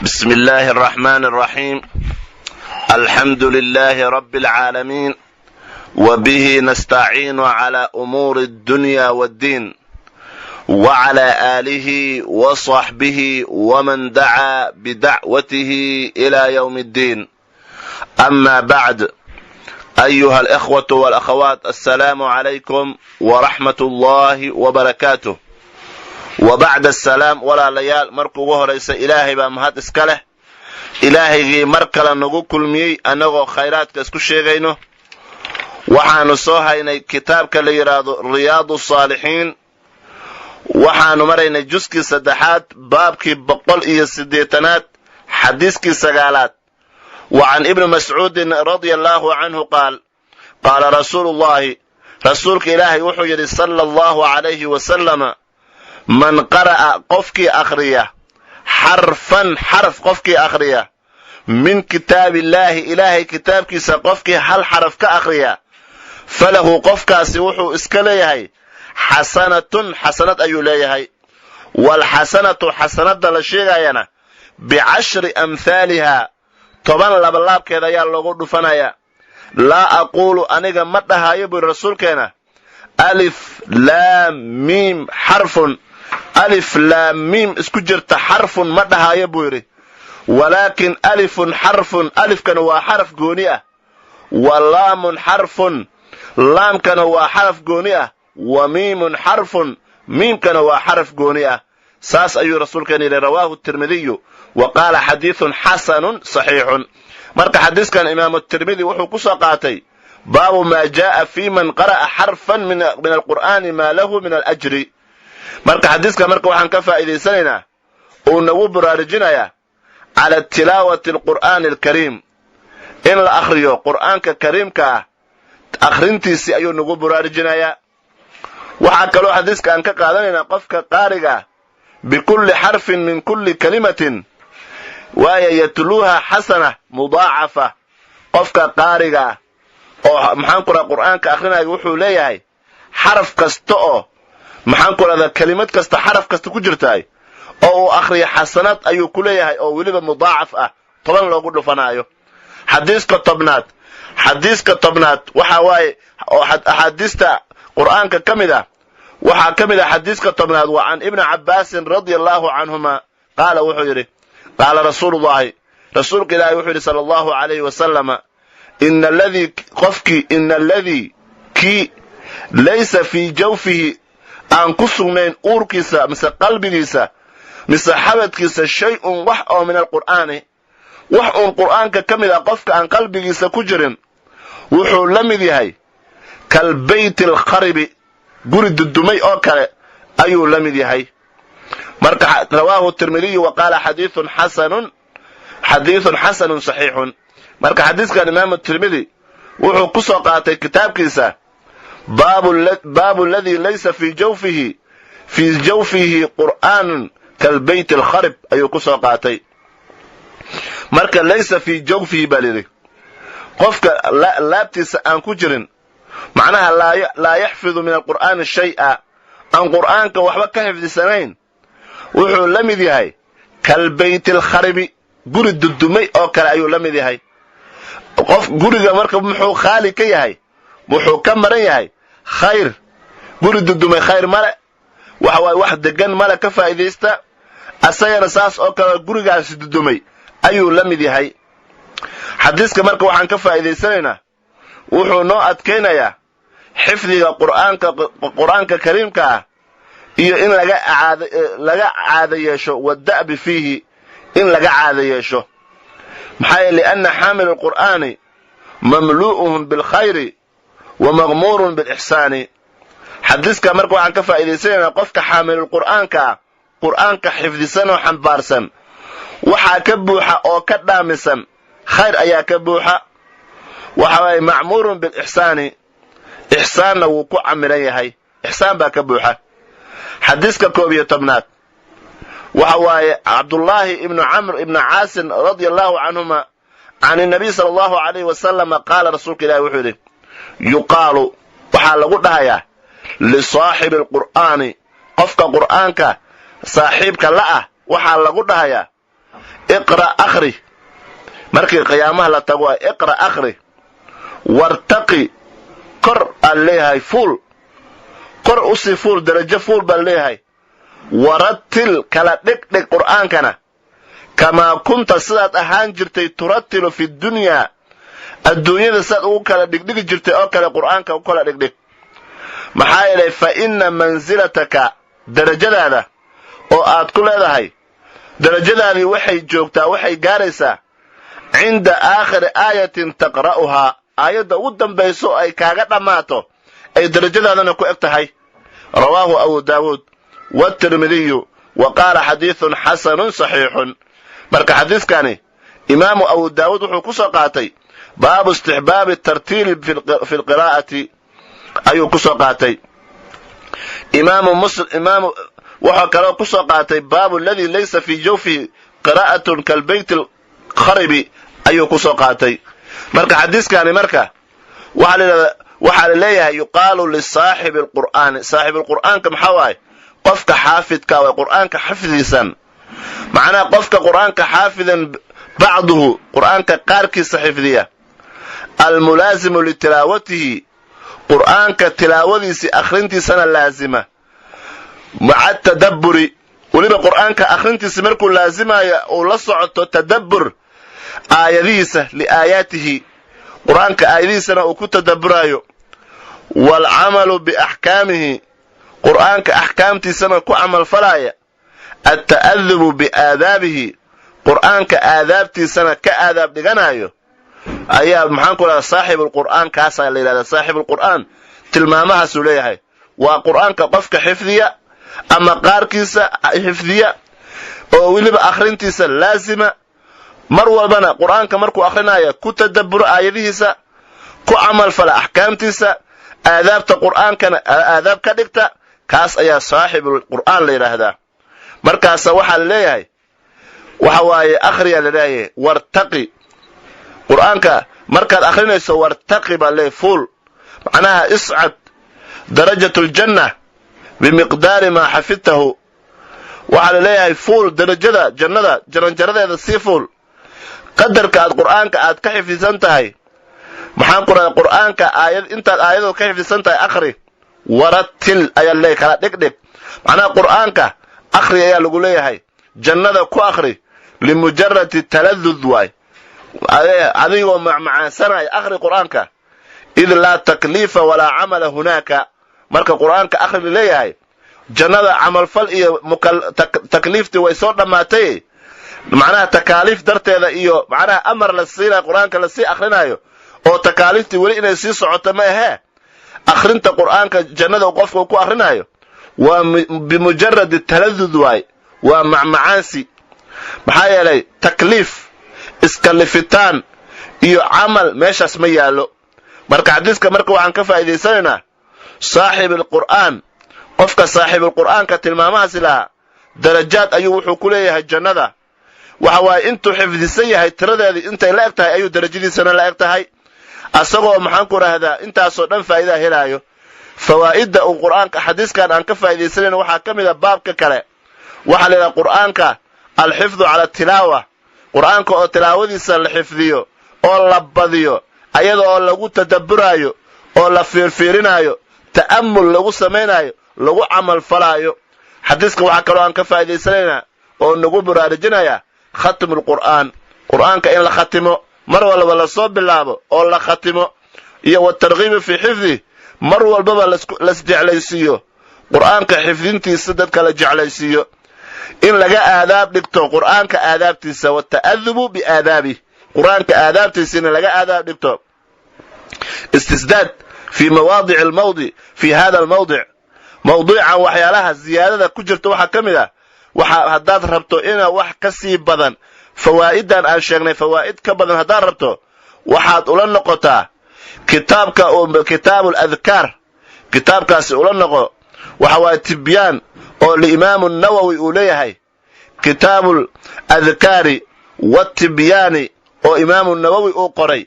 بسم الله الرحمن الرحيم. الحمد لله رب العالمين، وبه نستعين على أمور الدنيا والدين، وعلى آله وصحبه ومن دعا بدعوته إلى يوم الدين. أما بعد، أيها الإخوة والأخوات، السلام عليكم ورحمة الله وبركاته. وبعد السلام، walaalayaal, marka ugu horaysa Ilaahay baa mahad iska leh, Ilaahaygii mar kale nagu kulmiyey annagoo khayraadka isku sheegayno. Waxaanu soo haynay kitaabka la yidhaahdo Riyaadu Saalixiin. Waxaanu maraynay juskii saddexaad, baabkii 180aad, xadiiskii sagaalaad. Wa can Ibni Mascuudin radia allaahu canhu qaal: qaala rasuulullaahi, rasuulka Ilaahay wuxuu yidhi, sala allahu calayhi wasalama: man qara'a, qofkii akhriya, xarfan, xaraf qofkii akhriya, min kitaabillaahi, Ilaahay kitaabkiisa qofkii hal xaraf ka akhriya, falahu, qofkaasi wuxuu iska leeyahay, xasanatun, xasanad ayuu leeyahay. Waalxasanatu, xasanadda la sheegayana, bicashri amhaalihaa, 10 labalaabkeed ayaa loogu dhufanayaa. Laa aquulu, aniga ma dhahayo, buri rasuulkeena, alif laam miim xarfun, alif laam miim isku jirta xarfun ma dhahayo, buu yidhi. Walaakin alifun xarfun, alifkana waa xaraf gooni ah, wa laamun xarfun, laamkana waa xaraf gooni ah, wa miimun xarfun, miimkana waa xaraf gooni ah. Saas ayuu rasuulkeena yidhi. Rawaahu Tirmidiyu wa qaala xadiidun xasanun saxiixun. Marka xadiiskan Imaamu Tirmidi wuxuu ku soo qaatay baabu maa jaa'a fi man qara'a xarfan min alqur'aani maa lahu min alajri. Marka xadiiska marka waxaan ka faa'iidaysanaynaa uu nagu baraarujinayaa cala tilaawati alqur'aani alkariim, in la akhriyo Qur'aanka kariimka ah akhrintiisii ayuu nagu baraarujinayaa. Waxaa kaloo xadiiska aan ka qaadanaynaa qofka qaariga ah, bikulli xarfin min kulli kalimatin waaya yatluuha xasana mudaacafa. Qofka qaariga ah oo, maxaan ku raha, Qur'aanka akhrinaya wuxuu leeyahay xaraf kasta oo, maxaan ku rahdaa, kelimad kasta, xaraf kasta ku jirtaay oo uu akhriyo, xasanad ayuu ku leeyahay oo weliba mudaacaf ah, 10 loogu dhufanaayo. Xadiiska 10aad, xadiiska 10aad waxa waaye oo axaadiista Qur'aanka ka mid ah, waxaa ka mid ah xadiiska 10aad: wa can Ibni Cabbaasin radia allahu canhuma qaala, wuxuu yidhi: qaala rasuulullahi, rasuulka Ilaahi wuxuu yidhi, sala allahu calayhi wasalama: ina aladii, qofkii, ina aladii, kii, laysa fii jawfihi, aan ku sugnayn uurkiisa mise qalbigiisa mise xabadkiisa, shay-un, wax oo, min alqur'aani, wax uun Qur'aanka ka mid ah, qofka aan qalbigiisa ku jirin, wuxuu la mid yahay kalbeyti alkharibi, guri dudumay oo kale ayuu la mid yahay. Marka rawaahu Tirmidiyu wa qaala xadiiun xasanun, xadiidun xasanun saxiixun. Marka xadiiskan Imaamu Tirmidi wuxuu ku soo qaatay kitaabkiisa baabu aladii laysa fii jawfihi qur'aanun kalbeyt alkharib ayuu ku soo qaatay. Marka laysa fii jawfihi baa layidhi, qofka laabtiisa aan ku jirin, macnaha laa yaxfidu min alqur'aani shay'a, aan Qur'aanka waxba ka xifdisanayn, wuxuu la mid yahay kalbeyti alkharibi, guri dudumay oo kale ayuu la mid yahay. Qof guriga marka muxuu khaali ka yahay? Wuxuu ka maran yahay khayr. Guri dudumay khayr male, waxa waaye wax degan male ka faa'iidaysta. Asagana saas oo kale gurigaasi dudumay ayuu la mid yahay. Xadiiska marka waxaan ka faa'iidaysanaynaa, wuxuu noo adkaynayaa xifdiga Qur'aanka, Qur'aanka kariimka ah, iyo in laga caado yeesho, wada'bi fiihi, in laga caado yeesho. Maxaa yeele, lianna xaamil alqur'aani mamluu'uhum bilkhayri wa maqmuurun bilixsaani. Xadiiska marka waxaan ka faa'iidaysanaynaa qofka xaamilulqur'aanka ah, Qur'aanka xifdisan oo xambaarsan, waxaa ka buuxa oo ka dhaamisan khayr ayaa ka buuxa. Waxa waaye macmuurun bilixsaani, ixsaanna wuu ku camiran yahay, ixsaan baa ka buuxa. Xadiiska 11aad waxa waaye Cabdullaahi ibnu Camr ibnu Caasin radia allahu canhuma can inabiy sala allahu alayhi wasalama qaala, rasuulka Ilahi wuxuu yidhi: yuqaalu, waxaa lagu dhahayaa, lisaaxibi alqur'aani, qofka Qur'aanka saaxiibka la ah waxaa lagu dhahayaa. Iqra' akhri, markii qiyaamaha la tago waa iqra' akhri, wartaqi kor aan leeyahay, fuul kor usii fuul, darajo fuul baan leeyahay. Warattil kala dhigdhig qur'aankana, kamaa kunta sidaad ahaan jirtay, turatilu fi dunyaa adduunyada sidaad ugu kala dhigdhigi jirtay oo kale qur'aanka u kala dhigdhig. Maxaa yeelay fa inna mansilataka darajadaada oo aad ku leedahay, darajadaadii waxay joogtaa, waxay gaaraysaa cinda aakhiri aayatin taqra'uhaa, aayadda ugu dambayso ay kaaga dhammaato ay darajadaadana ku eg tahay. Rawaahu Abu Daawuud waatirmidiyu wa qaala xadiidun xasanun saxiixun. Marka xadiidkani Imaamu Abu Daawuud wuxuu ku soo qaatay baabu istixbaabi tartiili fi lqiraa'ati ayuu ku soo qaatay. Imaamu Muslim imaamu wuxuu kaloo ku soo qaatay baabu aladii laysa fii jawfihi qiraa'atun kalbayt alkharibi ayuu ku soo qaatay. Marka xadiiskani marka waxaa la yidhahdaa, waxaa la leeyahay yuqaalu lisaaxibi alqur'aani, saaxib alqur'aanka maxaa waaye? Qofka xaafidka waay, qur'aanka xifdisan, macnaha qofka qur'aanka xaafidan bacduhu, qur'aanka qaarkiisa xifdiya, almulaasimu litilaawatihi, qur'aanka tilaawadiisii akhrintiisana laasima, maca tadabburi, weliba qur'aanka akhrintiisa markuu laasimayo uu la socoto tadabbur aayadihiisa, liaayaatihi, qur'aanka aayadihiisana uu ku tadabburaayo, waalcamalu biaxkaamihi, qur'aanka axkaamtiisana ku camalfalaaya, alta'adubu biaadaabihi, qur'aanka aadaabtiisana ka aadaab dhiganayo, ayaa maxaan ku rahdaa saaxibulqur'aan kaasaa la yidhahdaa. Saaxibulqur'aan tilmaamahaasuu leeyahay, waa qur'aanka qofka xifdiya ama qaarkiisa xifdiya oo weliba akhrintiisa laasima, mar walbana qur'aanka markuu akhrinayo ku tadabburo aayadihiisa, ku camalfala axkaamtiisa, aadaabta qur'aankana aadaab ka dhigta, kaas ayaa saaxibulqur'aan la yidhaahdaa. Markaasa waxaa la leeyahay waxa waaye akhriyaa la leeyahay, wartaqi, qur'aanka markaad akhrinayso wartaqi baa leeyahay, fuul, macnaha iscad darajatu aljanna bimiqdaari maa xafidtahu. Waxaa la leeyahay fuul darajada jannada, jaranjaradeeda sii fuul qadarka aad qur'aanka aad ka xifdisan tahay. Maxaan ku rahay qur'aanka aayad intaad aayadoo ka xifdisan tahay akhri, warattil ayaa leeyahay, kala dhigdhig, macnaha qur'aanka akhri ayaa lagu leeyahay, jannada ku akhri limujaradi taladud waay, adigoo macmacaansanaya akhri qur'aanka, id laa takliifa walaa camala hunaaka. Marka qur'aanka akhri leeyahay, jannada camalfal iyo takliiftii way soo dhammaatay, macnaha takaaliif darteeda iyo macnaha amar la siinayo qur'aanka lasii akhrinayo oo takaaliiftii weli inay sii socoto ma ahee, akhrinta qur'aanka jannada qofka ku akhrinayo waa bimujaradi taladud waay, waa macmacaansi. Maxaa yeelay takliif iskalifitaan iyo camal meeshaas ma yaallo. Marka xadiiska marka waxaan ka faa'iidaysanaynaa saaxibilqur'aan, qofka saaxiibulqur'aanka tilmaamahaasi lahaa darajaad ayuu wuxuu ku leeyahay jannada. Waxa waaye intuu xifdisan yahay tiradeedii intay la eg tahay ayuu darajadiisana la eg tahay, asagoo maxaan ku rahdaa intaasoo dhan faa'iidaa helaayo. Fawaa'idda uu qur'aanka xadiiskan aan ka faa'iidaysanayna waxaa ka mid a baabka kale, waxaa la yidhaha qur'aanka alxifdu cala tilaawa, qur'aanka oo tilaawadiisa la xifdiyo oo la badiyo ayada oo lagu tadabburaayo oo la fiirfiirinaayo, ta'ammul lagu samaynaayo, lagu camalfalaayo. Xadiiska waxaa kaloo aan ka faa'iidaysanaynaa oo nagu baraarujinayaa khatmulqur'aan, qur'aanka in la khatimo, mar walba la soo bilaabo oo la khatimo, iyo watarghiibi fii xifdih, mar walbaba lasjeclaysiiyo qur'aanka xifdintiisa, dadka la jeclaysiiyo in laga aadaab dhigto qur'aanka aadaabtiisa, wata'adubu biaadaabih, qur'aanka aadaabtiisa in laga aadaab dhigto. Istisdaad fii mawaadici almawdi fii hada almawdic, mawdiican waxyaalaha ziyaadada ku jirta waxaa ka mid ah, waxa haddaad rabto inaa wax ka sii badan fawaa'idan aan sheegnay, fawaa'id ka badan haddaad rabto, waxaad ula noqotaa kitaabka kitaabu aladkaar, kitaabkaasi ula noqo. Waxa waaye tibyaan oo liimaamu Nawowi uu leeyahay, kitaabu adkaari watibyaani oo Imaamu Nawowi uu qoray.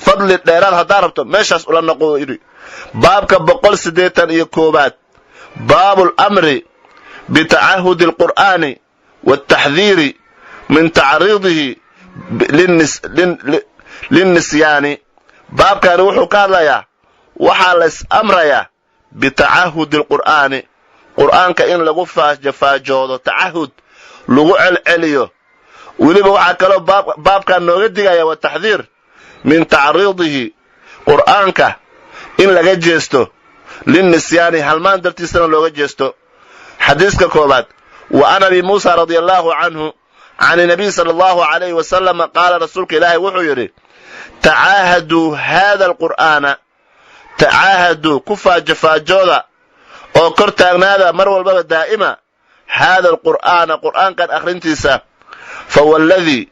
Fadli dheeraad haddaad rabto meeshaas ula noqo, yidhi baabka 181aad, baabu alamri bitacahudi alqur'aani waaltaxdiiri Min tacriidihi linnisyaani. Baabkani wuxuu ka hadlayaa waxaa lays amrayaa bitacahudi alqur'aani, qur'aanka in lagu faajofaajoodo, tacahud lagu celceliyo. Weliba waxaa kaloo baabkan nooga digaya wa taxdiir min tacriidihi, qur'aanka in laga jeesto, linnisyaani, halmaan dartiisana looga jeesto. Xadiiska koobaad: wa an Abi Muusa radia allaahu canhu can inabiy sala allahu calayhi wasalama qaala, rasuulka Ilaahay wuxuu yidhi: "Tacaahaduu haada alqur'aana", tacaahaduu, ku faajofaajooda oo kor taagnaada mar walbaba, daa'ima, haada alqur'aana, qur'aankan akhrintiisa. Fa walladii,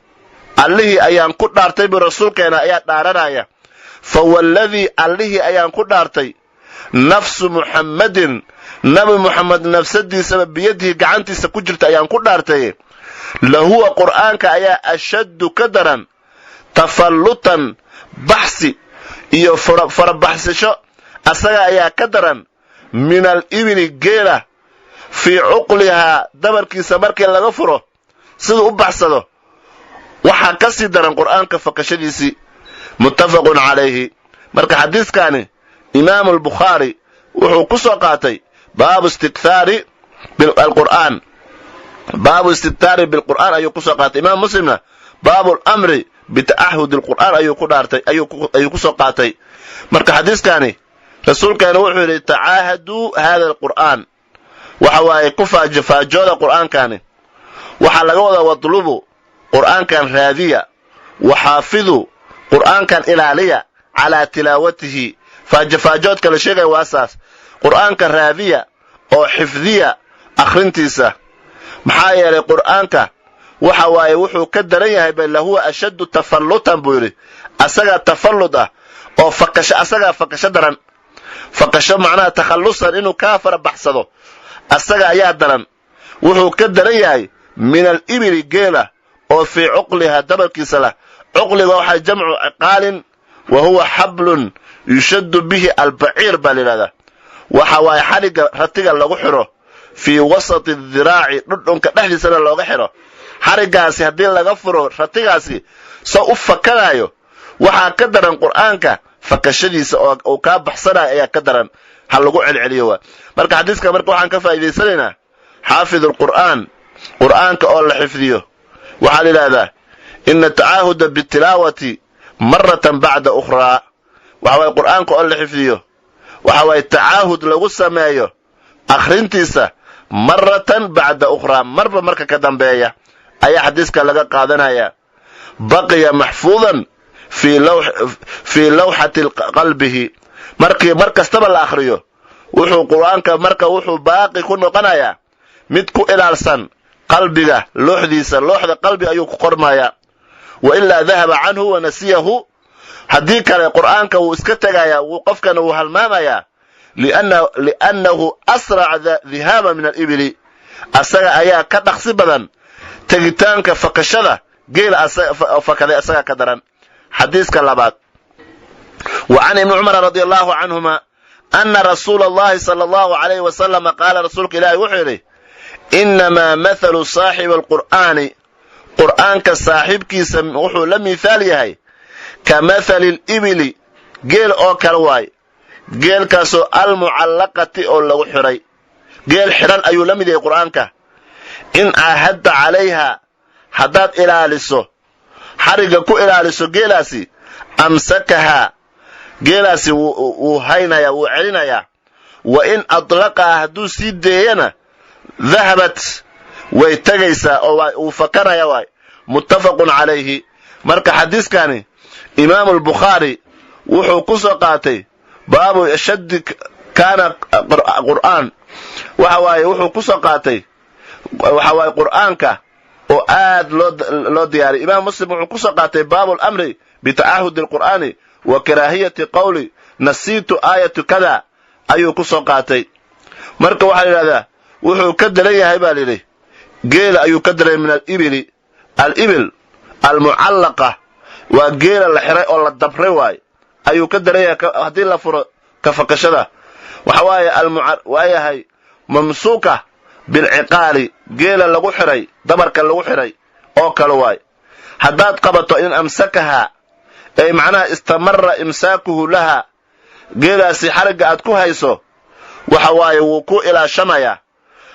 Allihii ayaan ku dhaartay buu, rasuulkeena ayaa dhaaranaya, fa walladii, Allihii ayaan ku dhaartay, nafsu Muxammadin, Nabi Muxamed nafsadiisaba, biyadihi, gacantiisa ku jirta ayaan ku dhaartay, lahuwa, qur'aanka ayaa, ashaddu, ka daran, tafallutan, baxsi iyo farabaxsasho, asaga ayaa ka daran, min alibili, geela, fii cuqlihaa, dabarkiisa markii laga furo siduu u baxsado, waxaa ka sii daran qur'aanka fakashadiisii. Muttafaqun calayhi. Marka xadiiskani Imaamu Albukhaari wuxuu ku soo qaatay baabu istikhaari alqur'aan, baabu istiktaari bilqur'aan ayuu ku soo qaatay. Imaam Muslimna baabu lamri bitacahudi alqur'aan ayuu ku dhaartay, ayuu ku soo qaatay. Marka xadiiskani rasuulkeena wuxuu yidhi: "Tacaahaduu hada alqur'aan", waxa waaye ku faajofaajooda qur'aankani. Waxaa laga wadaa wadlubu, qur'aankan raadiya, waxaafiduu, qur'aankan ilaaliya, calaa tilaawatihi. Faajofaajoodka la sheegaya waa saas: qur'aanka raadiya oo xifdiya akhrintiisa. Maxaa yeelay, qur'aanka waxa waaye wuxuu ka daran yahay, bal lahuwa ashaddu tafallutan buu yidhi, asagaa tafallud ah oo fakasho, asagaa fakasho daran, fakasho macnaha takhallusan, inuu kaa fara baxsado asaga ayaa daran. Wuxuu ka daran yahay min alibili, geela, oo fii cuqliha, dabarkiisa lah. Cuqliga waxaa jamcu ciqaalin, wa huwa xablun yushaddu bihi albaciir baa la yidhahdaa. Waxa waaye xadhigga ratiga lagu xidho, fii wasati diraaci, dhudhunka dhexdiisana looga xidho. Xariggaasi haddii laga furo ratigaasi soo u fakanayo, waxaa ka daran qur'aanka fakashadiisa oo uu kaa baxsanayo ayaa ka daran. Ha lagu celceliyo waa. Marka xadiiska marka waxaan ka faa'iidaysanaynaa xaafid alqur'aan, qur'aanka oo la xifdiyo. Waxaa la yidhahdaa ina tacaahuda bitilaawati maratan bacda ukhraa. Waxa waaye qur'aanka oo la xifdiyo, waxa waaye tacaahud lagu sameeyo akhrintiisa, maratan bacda ukhraa, marba marka ka dambeeya, ayaa xadiiska laga qaadanaya. Baqiya maxfuudan fii lawxati qalbihi. Markii mar kastaba la akhriyo, wuxuu qur'aanka marka wuxuu baaqi ku noqonayaa mid ku ilaalsan qalbiga looxdiisa, looxda qalbi ayuu ku qormayaa. Wa ilaa dahaba canhu wa nasiyahu. Haddii kale qur'aanka wuu iska tegayaa, wuu qofkana wuu halmaamayaa, liannahu asraca dihaaba min alibili, asaga ayaa ka dhaqsi badan tegitaanka fakashada geela fakaday, asagaa ka daran. Xadiiska labaad: wa can Ibni Cumara radia allahu canhuma ana rasuula allahi sala allahu alayhi wasalama qaala, rasuulka Ilaahi wuxuu yidhi: "Innamaa mathalu saaxibi alqur'aani", qur'aanka saaxiibkiisa wuxuu la mithaal yahay, ka mathali alibili, geel oo kale waay, geelkaasoo almucallaqati, oo lagu xidhay, geel xidhan ayuu la mid yahay qur'aanka. In caahadta calayha, haddaad ilaaliso, xarigga ku ilaaliso geelaasi, amsakahaa, geelaasi wuu haynayaa, wuu celinayaa. Wa in atlaqaha, hadduu sii deeyana, dahabat, way tegaysaa oo wuu fakanaya waay. Muttafaqun calayhi. Marka xadiiskani Imaamu Albukhaari wuxuu ku soo qaatay baabu ashaddi kaana qur'aan. Waxa waaye wuxuu ku soo qaatay, waxa waaye qur'aanka oo aad loo diyaariyay. Imaam Muslim wuxuu ku soo qaatay baabu alamri bitacahudi alqur'aani wa karaahiyati qawli nasiitu aayatu kada ayuu ku soo qaatay. Marka waxaa la yidhahdaa wuxuu ka daran yahay baa layidhi, geela ayuu ka daran, min alibili, alibil almucallaqa waa geela la xiray oo la dabray waay, ayuu ka daran yahay haddii la furo kafakashada. Waxa waaye waayahay mamsuuka bilciqaali, geela lagu xiray dabarka lagu xiray oo kale waay. Haddaad qabato in amsakahaa, ay macnaha istamara imsaakuhu laha, geelaasi xarigga aad ku hayso waxa waaye wuu ku ilaashamayaa.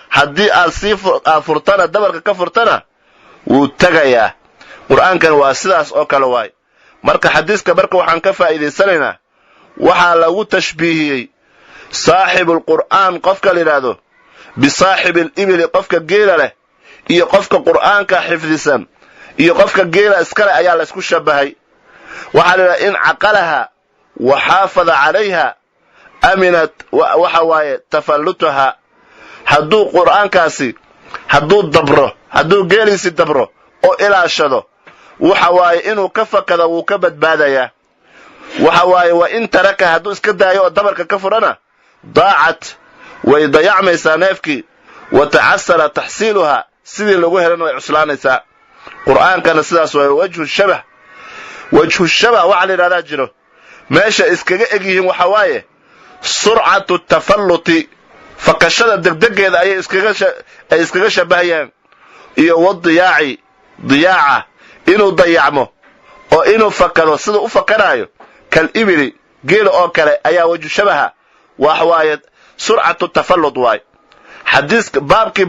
Haddii aad sii aad furtana, dabarka ka furtana, wuu tegayaa. Qur'aankan waa sidaas oo kale waay. Marka xadiiska marka waxaan ka faa'iidaysanaynaa, waxaa lagu tashbiihiyey saaxibulqur'aan qofka la yidhaahdo bisaaxibi alibili, qofka geela leh iyo qofka qur'aanka xifdisan iyo qofka geela iskale ayaa laysku shabahay. Waxaa la yidhahda in caqalaha wa xaafada calayha aminat, waxa waaye tafallutuha. Hadduu qur'aankaasi hadduu dabro, hadduu geeliisi dabro oo ilaashado, waxa waaye inuu ka fakado wuu ka badbaadayaa. Waxa waaye wa in taraka, hadduu iska daayo oo dabarka ka furana, daacat, way dayacmaysaa neefkii, wa tacasara taxsiiluhaa, sidii lagu helana way cuslaanaysaa. Qur'aankana sidaas waay. Wajhu shabah, wajhu shabah waxa la yidhahdaa jiro, meesha iskaga eg yihiin waxa waaye surcatu tafalluti, fakashada degdegeeda ayay iskaga ay iskaga shabahayaan, iyo wadiyaaci, diyaaca, inuu dayacmo oo inuu fakado siduu u fakanaayo, kal ibili, geela oo kale ayaa wajhu shabaha wax waaye surcatu tafallut waay. Xadiiska baabkii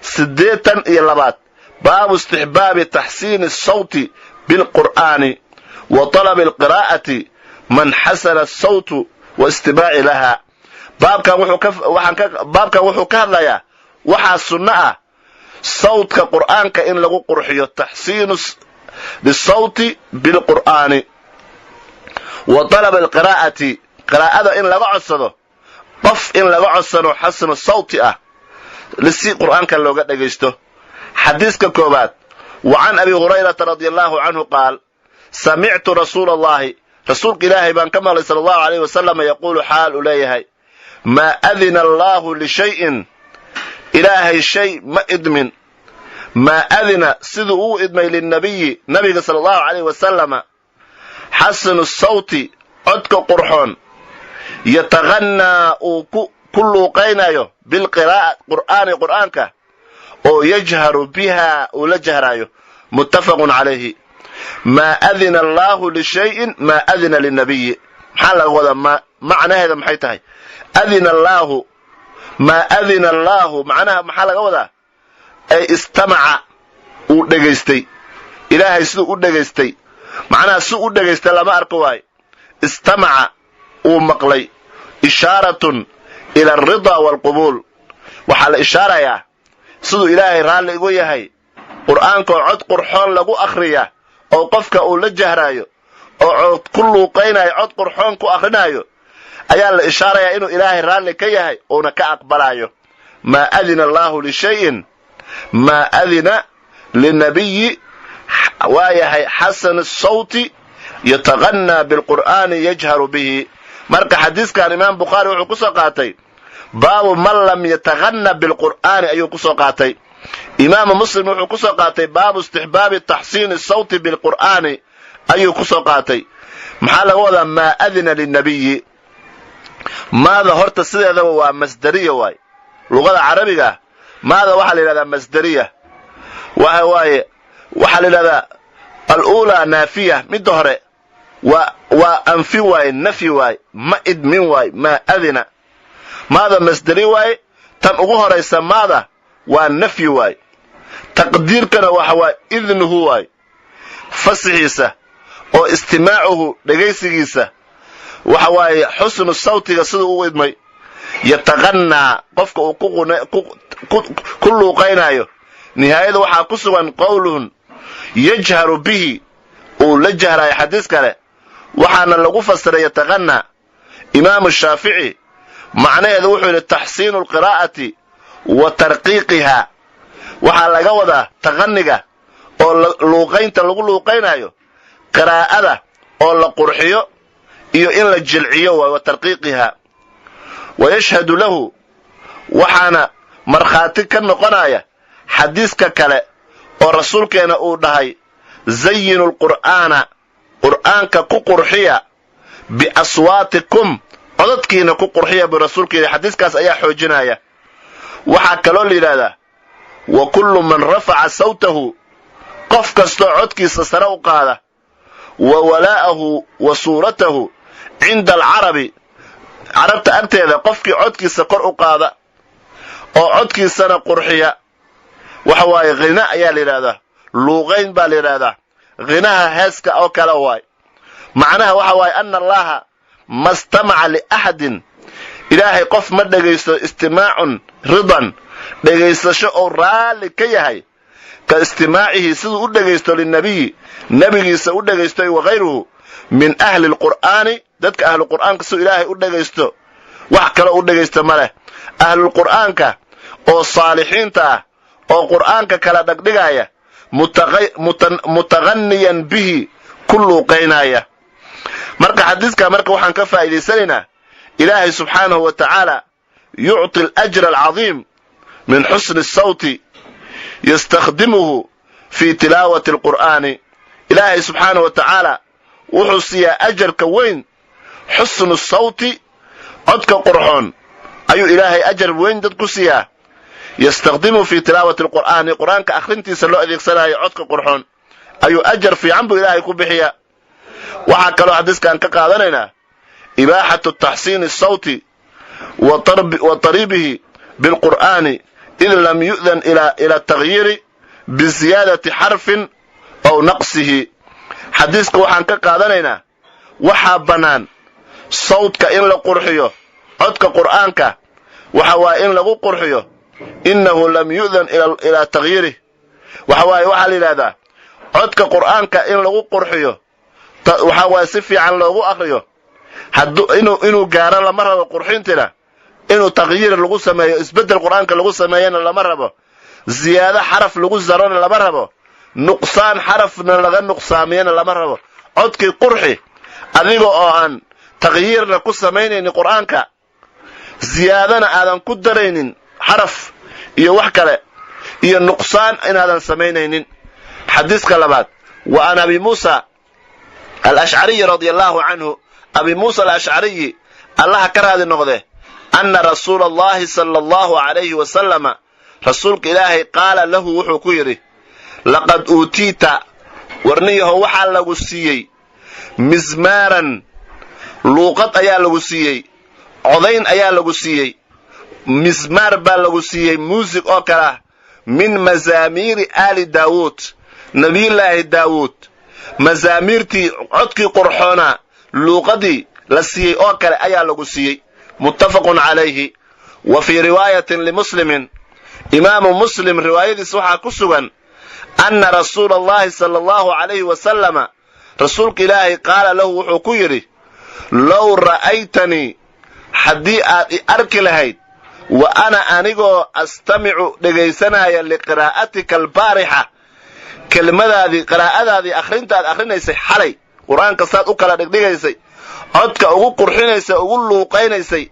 182aad, baabu istixbaabi taxsiini asawti bilqur'aani wa talabi alqiraa'ati man xasana asawtu wa istimaaci laha. Baabkan wuxuu ka waxaan ka baabkan wuxuu ka hadlayaa waxaa sunno ah sawdka qur'aanka in lagu qurxiyo, taxsiinu bisawti bilqur'aani wa talab alqiraa'ati, qiraa'ada in laga codsado, qof in laga codsano xasanu sawti ah si qur'aanka looga dhagaysto. Xadiiska koowaad, wa can Abi Hurayrata radia Allahu canhu qaal: samictu rasuula Allahi, rasuulka Ilaahay baan ka maqlay, sala Allahu alayh wasalam, yaquulu, xaal uu leeyahay: maa adina Allaahu lishayin, Ilaahay shay ma idmin, maa adina, siduu uu idmay, lilnabiyi, nabiga, sala Allahu alayh wasalama, xasanu sawti, codka qurxoon, yataqannaa, uu ku luuqaynayo, bilqur'aani, qur'aanka, oo yajharu biha, uu la jahraayo. Muttafaqun calayhi. Maa adina Allaahu lishayin maa adina linabiyi, maxaa laga wadaa? Ma macnaheeda maxay tahay? Adina Allaahu, maa adina Allaahu, macnaha maxaa laga wadaa? Ay istamaca, uu dhegaystay Ilaahay siduu u dhegaystay, macnaha si u dhegaystay lama arko waaye. Istamaca, uu maqlay. Ishaaratun ila alridaa waalqubuul, waxaa la ishaarayaa siduu Ilaahay raalli igu yahay qur'aankaoo cod qurxoon lagu akhriya, oo qofka uu la jahraayo oo cod ku luuqaynayo, cod qurxoon ku akrinaayo, ayaa la ishaarayaa inuu Ilaahay raalli ka yahay uuna ka aqbalaayo. Maa adina Allaahu lishayin maa adina linabiyi, waa yahay xasan sawti yataqannaa bilqur'aani yajharu bihi. Marka xadiiskan Imaam Bukhaari wuxuu ku soo qaatay baabu man lam yataqanna bilqur'aani ayuu ku soo qaatay. Imaamu Muslim wuxuu ku soo qaatay baabu istixbaabi taxsiini sawti bilqur'aani ayuu ku soo qaatay. Maxaa laga wadaa maa adina linabiyi? Maada horta sideedaba waa masdariya waay. Luqada Carabiga maada waxaa la yidhahdaa masdariya. Waxa waaye, waxaa la yidhahdaa aluulaa naafiya, midda hore waa anfi waaye, nafyi waaye, ma idmin waaye. Maa adina, maada masdari waaye. Tan ugu horaysa maada waa nafyi waaye, taqdiirkana waxa waaye idnuhu waaye, fasixiisa oo istimaacuhu, dhegaysigiisa, waxa waaye xusnu sawtiga siduu u idmay, yataqannaa, qofka uu ku luuqaynayo. Nihaayada waxaa ku sugan qowluhun yajharu bihi, uu la jahrayo. Xadiis kale waxaana lagu fasiray yataqannaa. Imaamu Shaafici macnaheedu wuxuu yidhi taxsiinu alqiraa'ati wa tarqiiqihaa, waxaa laga wadaa taqanniga oo luuqaynta lagu luuqaynayo qiraa'ada oo la qurxiyo iyo in la jilciyo waay, wa tarqiiqihaa. Wa yashhadu lahu, waxaana markhaati ka noqonaya xadiiska kale oo rasuulkeena uu dhahay: zayinu lqur'aana, qur'aanka ku qurxiya, biaswaatikum, codadkiina ku qurxiya, buu rasuulka yidhi. Xadiiskaas ayaa xoojinaya. Waxaa kaloo la yidhahdaa wa kullu man rafaca sawtahu. Qof kastoo codkiisa sare u qaada, wa walaa'ahu wa suuratahu cinda alcarabi, carabta agteeda qofkii codkiisa kor u qaada oo codkiisana qurxiya, waxa waaye khina ayaa la yidhahdaa, luuqayn baa la yidhahdaa, khinaha heeska oo kale waay. Macnaha waxa waaye ana Allaha mastamaca liaxadin, Ilaahay qof ma dhegaysto, istimaacun ridan, dhegaysasho oo raalli ka yahay, ka istimaacihi, siduu u dhegaysto, linabiyi, nebigiisa u dhegaysto, wakayruhu min ahli lqur'aani, dadka ahluqur'aanka siduu Ilaahay u dhegaysto wax kale u dhegaysto ma leh. Ahlulqur'aanka oo saalixiinta ah oo qur'aanka kala dhagdhigaya, mutaqanniyan bihi, ku luuqaynaya. Marka xadiiska marka waxaan ka faa'iidaysanaynaa Ilaahay subxaanahu wa tacaala yucطi alajra alcadiim min xusni asawti yastakhdimuhu fii tilaawati alqur'aani. Ilaahay subxaanahu wa tacaala wuxuu siiyaa ajarka weyn xusnu sawti, codka qurxoon ayuu Ilaahay ajar weyn dad ku siiyaa, yastakhdimuhu fii tilaawati alqur'aani, qur'aanka akhrintiisa loo adeegsanayo codka qurxoon ayuu ajar fiican buu Ilaahay ku bixiyaa. Waxaa kaloo xadiiskaan ka qaadanaynaa ibaaxatu taxsiini asawti wa taribihi bilqur'aani, id lam yu'dan ila taghyiiri biziyaadati xarfin aw naqsihi. Xadiiska waxaan ka qaadanaynaa waxaa bannaan sawdka in la qurxiyo, codka qur'aanka waxa waaye in lagu qurxiyo. Innahu lam yu'dan ilaa taghyiirih, waxa waaye waxaa la yidhahdaa codka qur'aanka in lagu qurxiyo, waxa waaye si fiican loogu akhriyo, inuu gaaro lama rabo qurxintina, inuu takhyiir lagu sameeyo, isbeddel qur'aanka lagu sameeyana lama rabo, ziyaado xaraf lagu zarona lama rabo, nuqsaan xarafna laga nuqsaamiyana lama rabo. Codkii qurxi adiga oo aan takhyiirna ku samaynaynin qur'aanka, ziyaadana aadan ku daraynin xaraf iyo wax kale, iyo nuqsaan inaadan samaynaynin. Xadiiska labaad, wa an Abi Muusa Alashcariyi radia allaahu canhu, Abi Muusa Alashcariyi Allaha ka raadi noqde, anna rasuula Allahi sala allahu calayhi wasalama, rasuulka Ilaahay, qaala lahu, wuxuu ku yidhi: "Laqad uutiita," warniyaho, waxaa lagu siiyey, "mizmaaran," luuqad ayaa lagu siiyey, codayn ayaa lagu siiyey, mismaar baa lagu siiyey, muusig oo kale ah, "min mazaamiiri aali Daawuud," Nebiyullaahi Daawuud mazaamiirtii, codkii qurxoonaa, luuqadii la siiyey oo kale ayaa lagu siiyey. Muttafaqun calayhi. Wa fii riwaayatin limuslimin, Imaamu Muslim riwaayadiis waxaa ku sugan, anna rasuula Allahi sala allahu calayhi wasalama, rasuulka Ilaahay, qaala lahu, wuxuu ku yidhi: "Low ra'aytanii," haddii aad i arki lahayd, "wa ana," anigoo, "astamicu," dhegaysanaya, "liqiraa'atika albaarixa," kelmadaadii, qiraa'adaadii, akhrinta aad akhrinaysay xalay, qur-aanka saad u kala dhigdhigaysay, codka ugu qurxinaysay, ugu luuqaynaysay,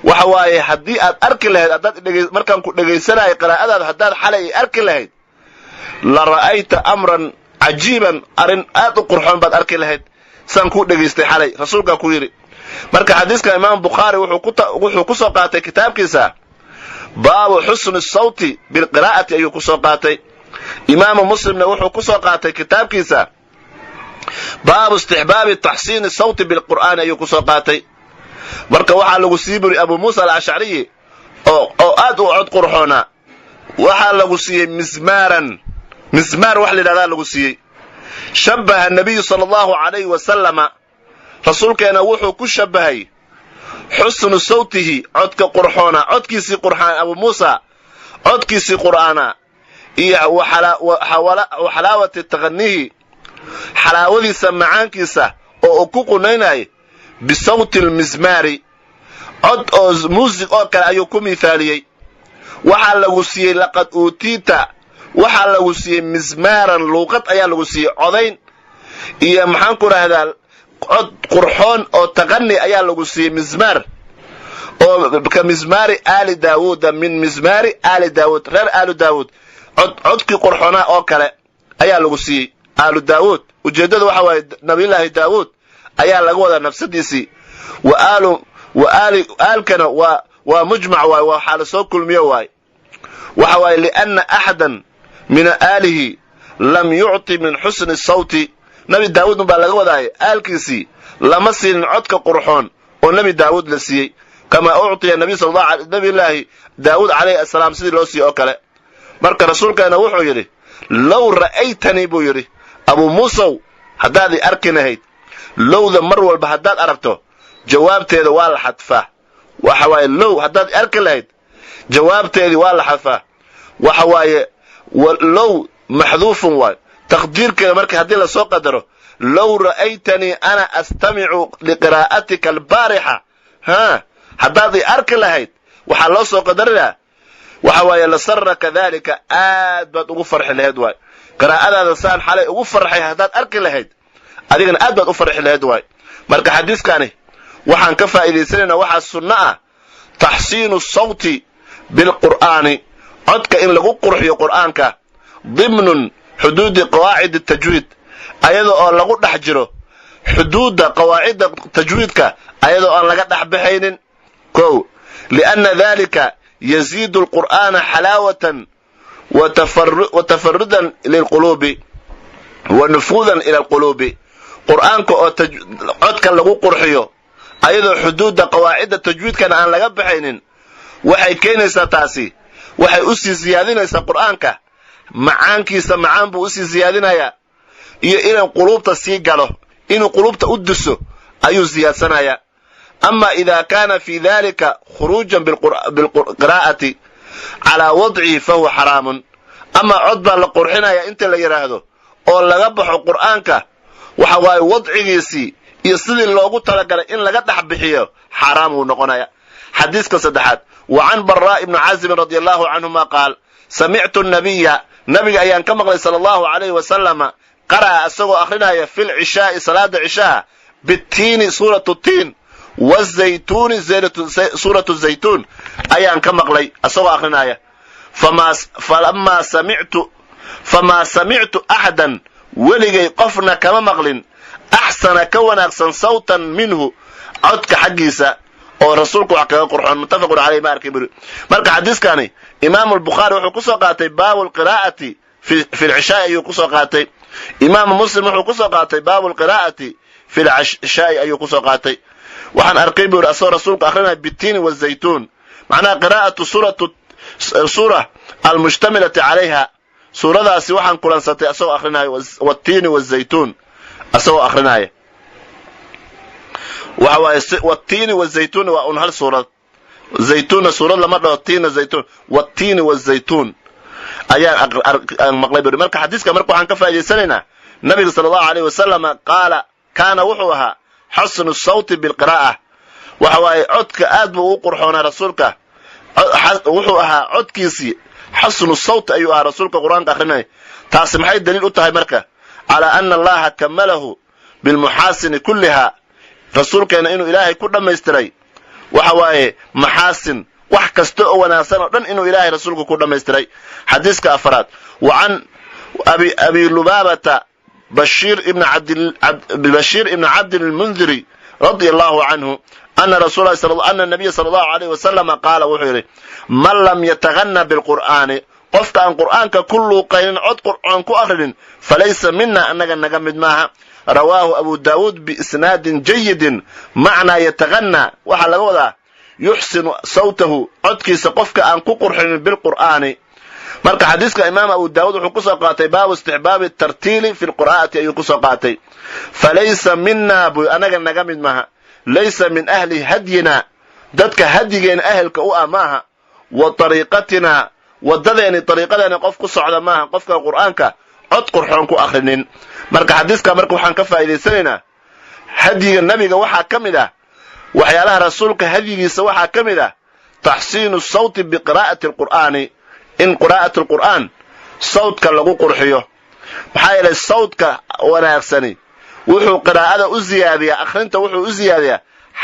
waxa waaye haddii aad arki lahayd, haddaad markaan ku dhegaysanaayo qiraa'adaada, haddaad xalay i arki lahayd, "la ra'ayta amran cajiiban," arrin aad u qurxoon baad arki lahayd saan kuu dhegaystay xalay, rasuulkaa ku yidhi. Marka xadiiska Imaam Bukhaari wuxuu ku soo qaatay kitaabkiisa baabu xusni sawti bilqiraa'ati ayuu ku soo qaatay. Imaamu Muslimna wuxuu ku soo qaatay kitaabkiisa baabu istixbaabi taxsiini sawti bilqur'aani ayuu ku soo qaatay. Marka waxaa lagu sii buri Abu Muusa Alashcariyi oo aad u cod qurxoonaa, waxaa lagu siiyey mismaaran, mismaar wax la yidhahdaa lagu siiyey. Shabbaha nabiyu sala allahu calayhi wasalama, rasuulkeena wuxuu ku shabbahay, xusnu sawtihi, codka qurxoona, codkiisii qurxaan, Abu Muusa codkiisii qur'aana, iyo wa xalaawati taqanihi, xalaawadiisa, macaankiisa oo uu ku qunaynayay, bisawti almismaari, cod oo muusig oo kale ayuu ku mithaaliyey. Waxaa lagu siiyey, "laqad uutiita," waxaa lagu siiyey, "mismaaran," luuqad ayaa lagu siiyey, codayn iyo maxaan ku rahdaa cod qurxoon oo taqani ayaa lagu siiyey, mismaar oo ka mismaari aali Daawuuda, min mismaari aali Daawuud, reer Aalu Daawuud cod codkii qurxoonaa oo kale ayaa lagu siiyey. Aalu Daawuud ujeeddada waxa waaye Nabiyullaahi Daawuud ayaa laga wadaa nafsadiisii. Wa aalu wa aali, aalkana waa mujmac waay, waxaa la soo kulmiyo waay. Waxa waaye lianna axadan min aalihi Lam yucti min xusni sawti, Nebi Daawuud unbaa laga wadaayay, aalkiisii lama siinin codka qurxoon oo Nebi Daawuud la siiyey, kamaa uctiya nabiyullaahi Daawuud calayhi assalaam, sidii loo siiyey oo kale. Marka rasuulkeena wuxuu yidhi: "Low ra'aytanii," buu yidhi, "Abuu Muusow, haddaad i arki lahayd." Lowda mar walba haddaad aragto, jawaabteeda waa la xadfaa. Waxa waaye, low haddaad i arki lahayd, jawaabteedii waa la xadfaa. Waxa waaye, low maxduufun waay taqdiirkeeda. Marka haddii lasoo qadaro: "Low ra'aytanii ana astamicu liqiraa'atika albaarixa," ha, haddaad i arki lahayd, waxaa loo soo qadari lahaa, waxa waaye, "lasaraka daalika," aad baad ugu farxi lahayd waay. Qiraa'adaada saan xalay ugu farxay haddaad arki lahayd, adigana aad baad u farxi lahayd waay. Marka xadiiskani waxaan ka faa'iidaysanaynaa, waxaa sunno ah taxsiinu sawti bilqur'aani, codka in lagu qurxiyo Qur'aanka, dimnun xuduudi qawaacid tajwiid, ayada oo lagu dhex jiro xuduudda qawaacidda tajwiidka, ayadoo aan laga dhex baxaynin. Kow, lianna dalika yaziidu alqur'aana xalaawatan wa tafarudan lilquluubi wa nufuudan ila alquluubi. Qur'aanka oo codka lagu qurxiyo, ayadoo xuduudda qawaacidda tajwiidkana aan laga baxaynin, waxay keenaysaa taasi, waxay usii siyaadinaysaa Qur'aanka macaankiisa, macaan buu usii siyaadinayaa, iyo inuu quluubta sii galo, inuu quluubta u duso ayuu siyaadsanayaa. Ama ida kaana fi dalika khuruujan bilqiraa'ati calaa wadcihi fahuwa xaraamun. Ama cod baa la qurxinaya inta la yidhaahdo oo laga baxo Qur'aanka, waxa waaye, wadcigiisii iyo sidii loogu talagalay in laga dhex bixiyo, xaaraam wuu noqonaya. Xadiiska saddexaad: wa can Baraa ibni Caazibin radia allahu canhuma qaal: "Samictu nabiya," nabiga ayaan ka maqlay, "sala allahu calayhi wasalama qara'a," isagoo akhrinaya, "fi lcishaai," salaada cishaha, "bitiini," suuratu tiin, "wazaytuuni," suuratu zaytuun ayaan ka maqlay isagoo akhrinaya. "Famaa samictu axadan," weligay qofna kama maqlin, "axsana," ka wanaagsan, "sawtan minhu," codka xaggiisa oo rasuulku wax kaga qurxoon. Muttafaqun caleyh. Ma arkin buri. Marka xadiiskani Imaamu Albukhaari wuxuu ku soo qaatay baabu lqiraa'ati fi lcishaai ayuu ku soo qaatay. Imaamu Muslim wuxuu ku soo qaatay baabu lqiraa'ati fi lcishaai ayuu ku soo qaatay. "Waxaan arkay," buu yidhi, asagoo rasuulku akrinaya bitiini wazaytuun, macnaha qiraa'atu suuratu suura almushtamilati calayha, suuradaasi waxaan kulansatay asagoo akrinaya watiini wazaytuun, asagoo akrinaya. Waxa waaye, watiini wazaytuun waa un hal suurad. Zaytuunna suurad lama dhaho, tiina zaytuun. "Watiini wazaytuun ayaan maqlay," buri. Marka xadiiska marka waxaan ka faa'idaysanaynaa, nabiga sala allahu alayh wasalam qaala kaana, wuxuu ahaa, xasnu sawti bilqiraa'a. Waxa waaye, codka aad buu ugu qurxoonaa rasuulka. Wuxuu ahaa codkiisii xasnu sawt ayuu ahaa rasuulka Qur-aanka akrinaya. Taasi maxay daliil u tahay marka? Calaa ana Allaha kamalahu bilmuxaasini kulliha, rasuulkeena inuu Ilaahay ku dhammaystiray, waxa waaye, maxaasin, wax kasta oo wanaagsan oo dhan inuu Ilaahay rasuulka ku dhammaystiray. Xadiiska afaraad: wa can Abi Lubaabata Bashiir ibni Cabdin Almundiri radia allahu canhu ana nabiya sala allahu alayh wasalama qaala, wuxuu yidhi: "Man lam yataghanna bilqur'aani," qofka aan Qur'aanka ku luuqaynin, cod qur'aan ku akhrinin, "falaysa mina," annaga naga mid maaha. Rawaahu Abu Daawuud biisnaadin jayidin. Macnaa yataghanna waxaa laga wadaa yuxsinu sawtahu, codkiisa qofka aan ku qurxinin, bilqur'aani. Marka xadiiska Imaam Abu Daawuud wuxuu kusoo qaatay baabu istixbaabi tartiili fi lqur'aati ayuu kusoo qaatay. "Falaysa mina," buy, annaga naga mid maaha. Laysa min ahli hadyina, dadka hadyigeena ahelka u ah maaha. Wa ariiqatina, wadadeeni, ariiqadeeni qof ku socda maaha, qofka Qur'aanka cod qurxoon ku akhrinin. Marka xadiiska marka waxaan ka faa'iidaysanaynaa, hadyiga nabiga waxaa ka mid ah, waxyaalaha rasuulka hadyigiisa waxaa ka mid ah taxsiinu sawti biqiraa'ati alqur'aani, in qiraa'at alqur'aan sawdka lagu qurxiyo. Maxaa yeelay, sawdka wanaagsani wuxuu qiraa'ada u ziyaadiyaa, akhrinta wuxuu u ziyaadiyaa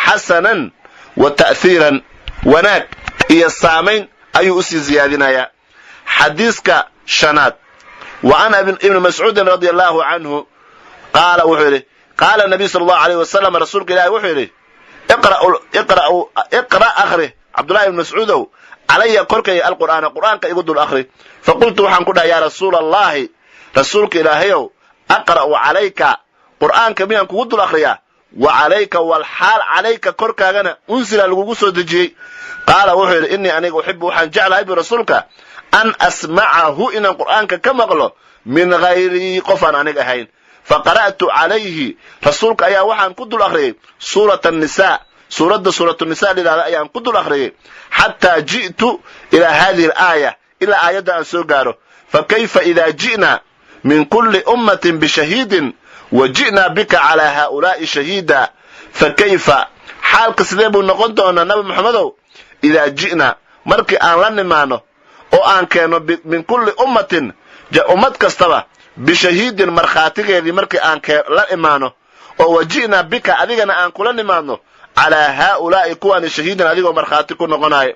xasanan wa ta'hiiran, wanaag iyo saamayn ayuu usii ziyaadinayaa. Xadiiska shanaad: wa can Ibni Mascuudin radia allahu canhu qaala, wuxuu yidhi: "Qaala nabiy sala allahu alayh wasalam," rasuulka Ilahi wuxuu yidhi, "Iqra', akhri, Cabdullahi ibn Mascuudow, calaya, korkayga, alqur'aana, Qur'aanka igu dul akhri." Faqultu, waxaan ku dhahay: "Yaa Rasuula Allahi, Rasuulka Ilaahayow, aqra'u calayka, Qur'aanka miyaan kugu dul akhriyaa? Wa calayka, walxaal calayka, korkaagana, unsila, lagugu soo dejiyey. Qaala, wuxuu yidhi, innii, aniga, uxibu, waxaan jeclahay bu rasuulka, an asmacahu, inaan Qur'aanka ka maqlo, min hayrii, qofaan aniga ahayn. Faqara'tu calayhi, rasuulka ayaa waxaan ku dul akhriyey, suurata annisaa, suuradda Suuratu Nisa layidhahda ayaan ku dul akhriyey, xataa ji'tu ilaa hadihi alaaya, ilaa aayadda aan soo gaaro: fakayfa idaa ji'na min kulli ummatin bishahiidin wa ji'naa bika calaa haa'ulaa'i shahiida. Fakayfa, xaalka sidee buu noqon doonaa, Nabi Maxamedow, idaa ji'na, markii aan la nimaano oo aan keenno, min kulli ummatin, ummad kastaba, bishahiidin, markhaatigeedii markii aan la imaano, oo wa ji'naa bika, adigana aan kula nimaadno, calaa haa'ulaa'i, kuwaani, shahiidan, adigoo markhaati ku noqonayo.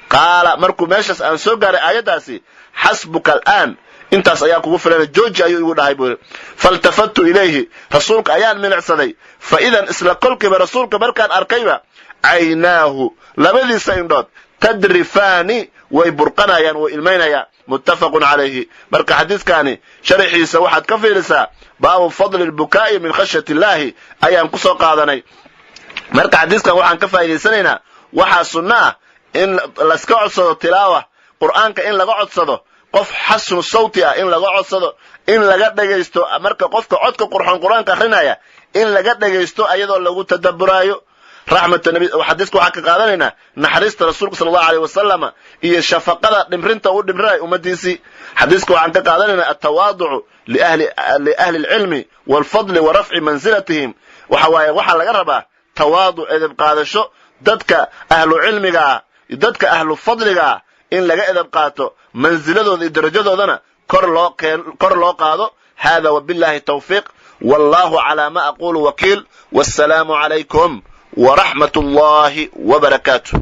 Qaala, markuu meeshaas aan soo gaaray aayaddaasi, xasbuka al'aan, intaas ayaa kugu filana, jooji ayuu igu dhahay buu yidhi. Faltafattu ilayhi, rasuulka ayaan milicsaday, fa idan, isla kolkiiba rasuulka markaan arkayba, caynaahu, labadiisa indhood, tadrifaani, way burqanayaan, way ilmaynayaan. Muttafaqun calayhi. Marka xadiiskaani sharaxiisa waxaad ka fiirisaa baabu fadli albukaa'i min khashyati illaahi ayaan ku soo qaadanay. Marka xadiiskan waxaan ka faa'idaysanaynaa, waxaa sunno ah in layska codsado tilaawa Qur'aanka, in laga codsado qof xasnu sawti ah, in laga codsado in laga dhegaysto. Marka qofka codka qurxoon Qur'aanka akhrinaya in laga dhegaysto ayadoo lagu tadabburaayo raxmata nabi. Xadiiska waxaan ka qaadanaynaa naxariista rasuulka sala Allahu alayh wasalama iyo shafaqada, dhimrinta uu dhimrinaya ummadiisii. Xadiiska waxaan ka qaadanaynaa altawaaducu liahli alcilmi waalfadli wa rafci mansilatihim. Waxa waaye, waxaa laga rabaa tawaaduc, edeb qaadasho, dadka ahlu cilmiga ah, dadka ahlu fadliga ah in laga edeb qaato, mansiladooda iyo darajadoodana kor loo qaado. Hada wabillahi tawfiiq, wallahu calaa ma aqulu wakiil. Wassalaamu calaykum waraxmat Allahi wbarakaatuh.